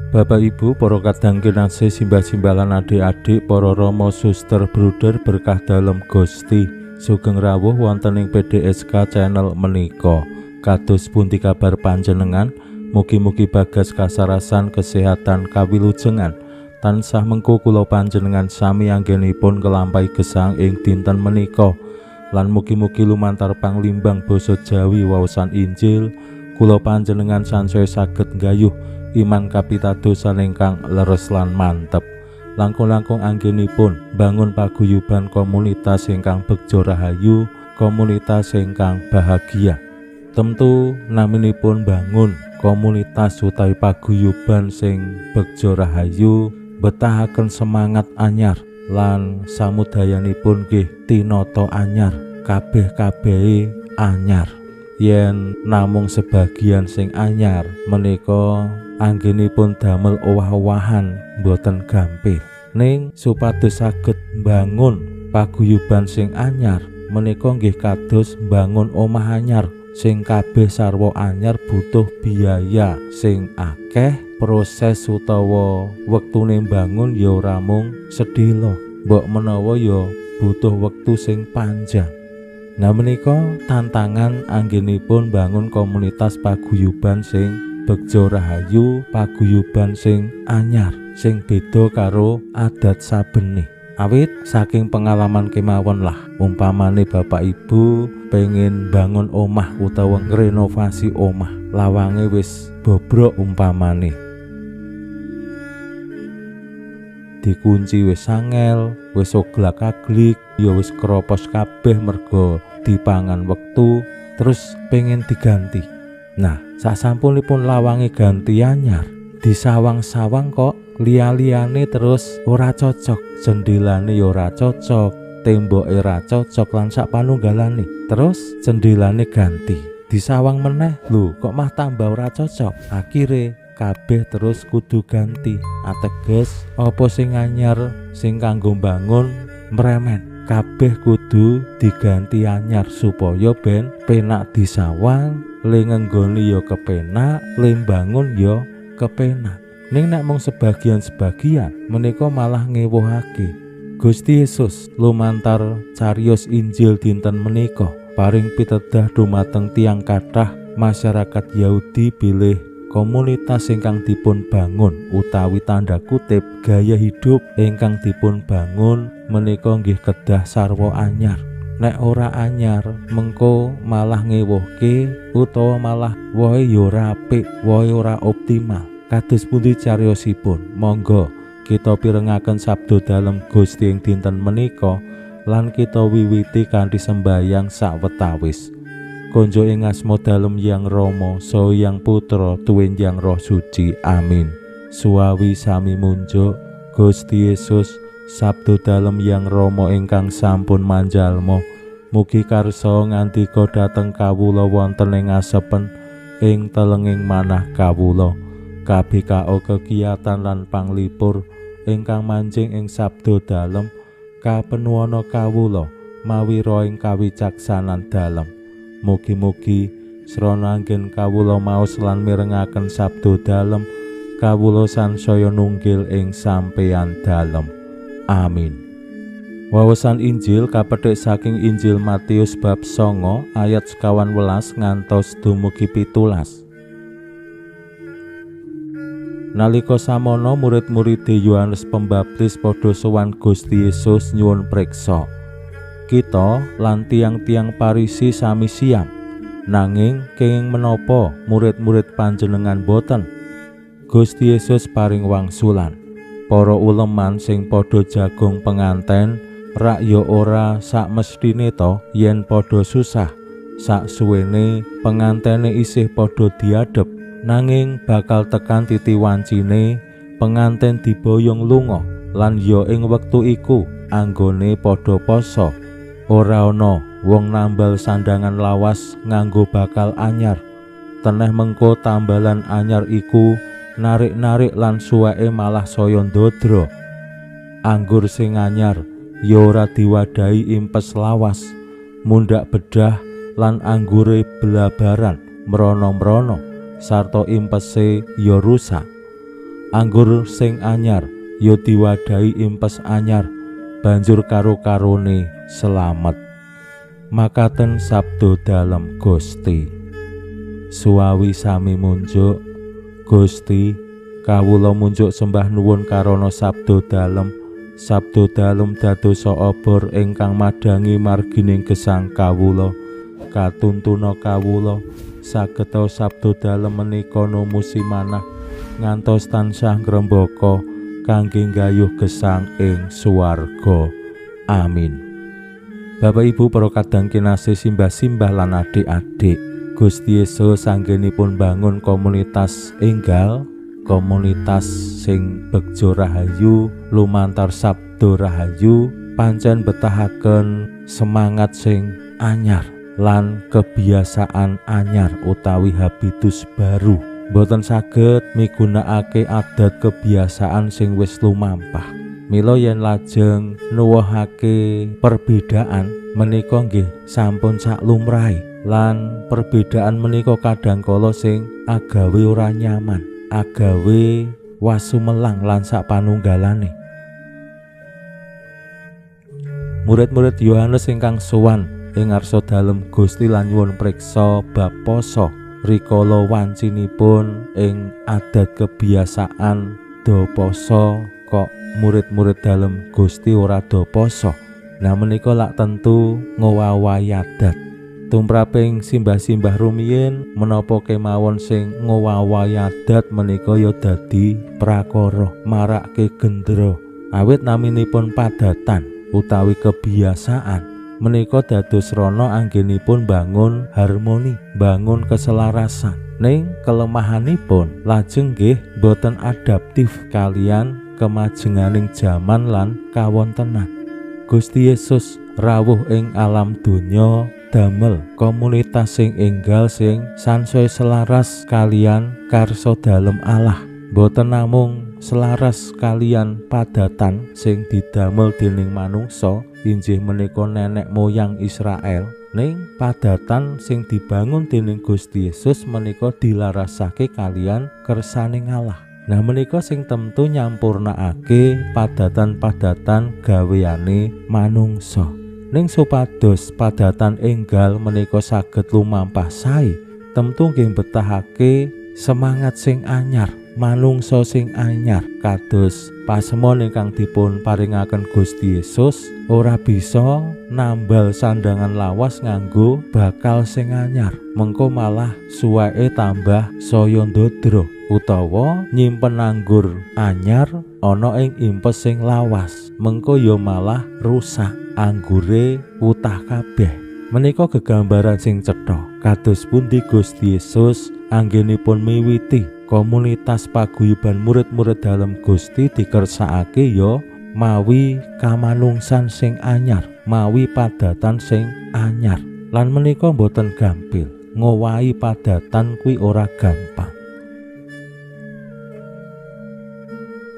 Bapak Ibu, para kadang kinasih, simbah-simbah lan adik-adik, para rama, suster, bruder berkah dalem Gusti, sugeng rawuh wonten ing PDSK channel menika. Kados pundi kabar panjenengan? Mugi-mugi bagas kasarasan, kesehatan, kawilujengan. Tansah mengko kula panjenengan sami anggenipun kelampahi gesang ing dinten menika. Lan mugi-mugi lumantar panglimbang basa Jawi waosan Injil kula panjenengan sansaya saged nggayuh iman kapitadosan ingkang leres lan mantep. Langkung-langkung anggenipun bangun paguyuban komunitas ingkang begja rahayu, komunitas ingkang bahagia. Tentu naminipun bangun komunitas utawi paguyuban sing begja rahayu, betahaken semangat anyar lan samudayanipun nggih tinata anyar, kabeh-kabehe anyar. Yen namung sebagian sing anyar menika anggenipun damel owah-owahan boten gampil. Ning supados saged mbangun paguyuban sing anyar menika nggih kados mbangun omah anyar sing kabeh sarwa anyar butuh biaya sing akeh, proses utawa wektune mbangun ya ora mung sedhela, mbok menawa ya butuh wektu sing panjang. Nah menika tantangan anggenipun bangun komunitas paguyuban sing begja rahayu, paguyuban sing anyar, sing beda karo adat sabene. Awit saking pengalaman kemawon lah, umpamane bapak ibu pengen bangun omah utawa ngrenovasi omah, lawange wis bobrok umpamane, dikunci wis angel, wis oglak-aglik, ya wis kropos kabeh mergo dipangan wektu, terus pengen diganti. Nah, sasampunipun lawange ganti anyar, disawang-sawang kok liya-liyane terus ora cocok, jendelane ya ora cocok, temboke ora cocok lan sak panunggalane. Terus jendelane ganti, disawang meneh, lho kok mah tambah ora cocok. Akhire kabeh terus kudu ganti. Ateges apa sing anyar sing kanggo mbangun mremen, kabeh kudu diganti anyar supaya ben penak disawang, le ngenggoni ya kepenak, le mbangun ya kepenak. Ning nek mung sebagian-sebagian menika malah ngewuhake. Gusti Yesus lumantar cariyos Injil dinten menika paring pitedah dumateng tiyang kathah masyarakat Yahudi bilih komunitas ingkang dipun bangun utawi tanda kutip gaya hidup ingkang dipun bangun menika nggih kedah sarwa anyar. Nek ora anyar mengko malah ngewuhke utawa malah wohe ya ora apik, wohe ora optimal. Kados pundi cariyosipun? Monggo kita pirengaken sabda dalem Gusti ing dinten menika lan kita wiwiti kanthi sembayang sawetawis. Konjo ing asma dalem Yang Rama, saha Yang Putra, tuwin Yang Roh Suci. Amin. Suwawi sami munjuk Gusti Yesus, sabda dalem Yang Rama ingkang sampun manjalma, mugi karsa ngandika dhateng kawula wonten ing asepen ing telenging manah kawula. KBKO kegiatan lan panglipur ingkang manjing ing sabda dalem kapenuwana kawula mawi roh ing kawicaksanan dalem. Mugi-mugi srana anggen kawula maos lan mirengaken sabda dalem, kawula sansaya nunggil ing sampeyan dalem. Amin. Wawasan Injil kapethik saking Injil Matius bab 9 ayat 15 ngantos dumugi 17. Nalika samono murid-muride Yohanes Pembaptis padha sowan Gusti Yesus nyuwun priksa. Kita lan tiang-tiang Parisi sami siam, nanging kenging menapa murid-murid panjenengan boten? Gusti Yesus paring wangsulan, para uleman sing padha jagung penganten rak ya ora sak mesthine to yen padha susah, sak suwene pengantene isih padha diadep, nanging bakal tekan titi wancine penganten diboyong lunga. Lan ya ing wektu iku anggone padha poso. Ora ana wong nambal sandangan lawas nganggo bakal anyar. Teneh mengko tambalan anyar iku narik-narik lan suweke malah saya ndodro. Anggur sing anyar ya ora diwadahi impes lawas, mundhak bedah lan anggure belabaran mrono-mrono sarta impese ya rusak. Anggur sing anyar ya diwadahi impes anyar, banjur karo-karone selamet. Makaten sabda dalem Gusti. Suwawi sami munjuk, Gusti, kawula munjuk sembah nuwun karana sabda dalem. Sabda dalem dadosa obor ingkang madhangi margining gesang kawula. Katuntuna kawula sageta sabda dalem menika numusi manah ngantos tansah ngrembaka kangge nggayuh gesang ing swarga. Amin. Bapak Ibu para kadang kinasih, simbah-simbah lan adik-adik, Gusti Yesus anggenipun bangun komunitas enggal, komunitas sing begjo rahayu lumantar sabda rahayu, pancen betahaken semangat sing anyar lan kebiasaan anyar utawi habitus baru. Boten saged migunakake adat kebiasaan sing wis lumampah. Mila yen lajeng nuwuhake perbedaan menika nggih sampun saklumrahe, lan perbedaan menika kadang kala sing agawe ora nyaman, agawe wasumelang lan sapanunggalane. Murid-murid Yohanes ingkang sowan ing ngarsa dalem Gusti lan nyuwun priksa bab poso rikala wancinipun ing adat kebiasaan do poso, kok murid-murid dalem Gusti ora do poso. Nah menika lak tentu ngowahi adat. Tumraping simbah-simbah rumiyin menapa kemawon sing ngowahi adat menika ya dadi prakara marake gendera. Awit naminipun padatan utawi kebiasaan menika dados srana anggenipun bangun harmoni, bangun keselarasan. Ning kelemahanipun lajeng nggih boten adaptif kalian kemajenganing jaman lan kawontenan. Gusti Yesus rawuh ing alam donya damel komunitas sing enggal sing sansaya selaras kalian karsa dalem Allah. Boten namung selaras kalian padatan sing didamel dening manungsa, injih menika nenek moyang Israel, ning padatan sing dibangun dening Gusti Yesus menika dilarasake kalian kersaning Allah. Nah menika sing tentu nyampurnakake padatan-padatan gaweane manungsa. Ning supados padatan enggal menika saged lumampah sae, tentu nggih betahake semangat sing anyar, manungsa sing anyar. Kados pasemon ingkang dipun paringaken Gusti Yesus ora bisa nambal sandangan lawas nganggo bakal sing anyar, mengko malah suweke tambah saya ndodro, utawa nyimpen anggur anyar ana ing impes sing lawas, mengko ya malah rusak, anggure utah kabeh. Menika gegambaran sing cetha kados pundi Gusti Yesus anggenipun miwiti komunitas paguyuban murid-murid dalem Gusti dikersakake ya mawi kamanungsan sing anyar, mawi padatan sing anyar. Lan menika mboten gampil, ngowahi padatan kuwi ora gampang.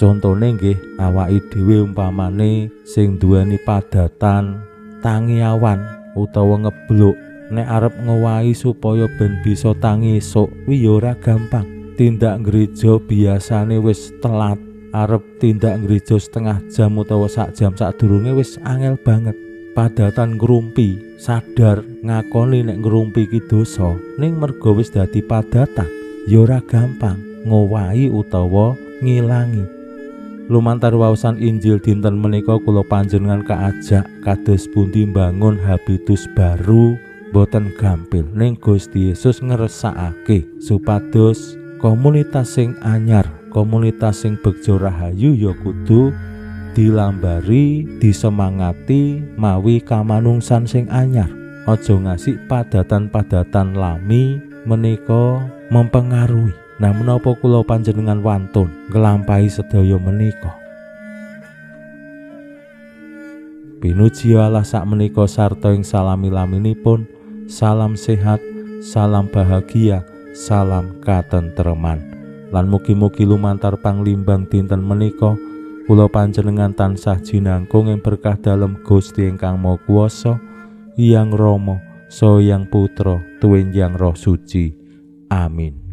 Contone nggih awake dhewe umpamane sing duweni padatan tangi awan utawa ngebluk, nek arep ngowahi supaya ben bisa tangi esuk kuwi ya ora gampang. Tindak gereja biasane wis telat, arep tindak gereja setengah jam utawa sak jam sadurunge wis angel banget. Padatan ngrumpi, sadar ngakoni nek ngrumpi iki dosa, ning mergo wis dadi padatan ya ora gampang ngowahi utawa ngilangi. Lumantar waosan Injil dinten menika kula panjenengan kaajak kados pundi mbangun habitus baru boten gampil, ning Gusti Yesus ngersakake supados komunitas sing anyar, komunitas sing begjo rahayu ya kudu dilambari, disemangati mawi kamanungsan sing anyar. Aja ngasih padatan-padatan lami menika mempengaruhi. Nah menapa kula panjenengan wantun nglampahi sedaya menika? Pinuji Allah sakmenika sarta ing salami-laminipun. Salam sehat, salam bahagia, salam katentreman. Lan mugi-mugi lumantar panglimbang dinten menika kula panjenengan tansah jinangkung ing berkah dalem Gusti ingkang Maha Kuwasa, Hyang Rama, Saha Hyang Putra, tuwin Hyang Roh Suci. Amin.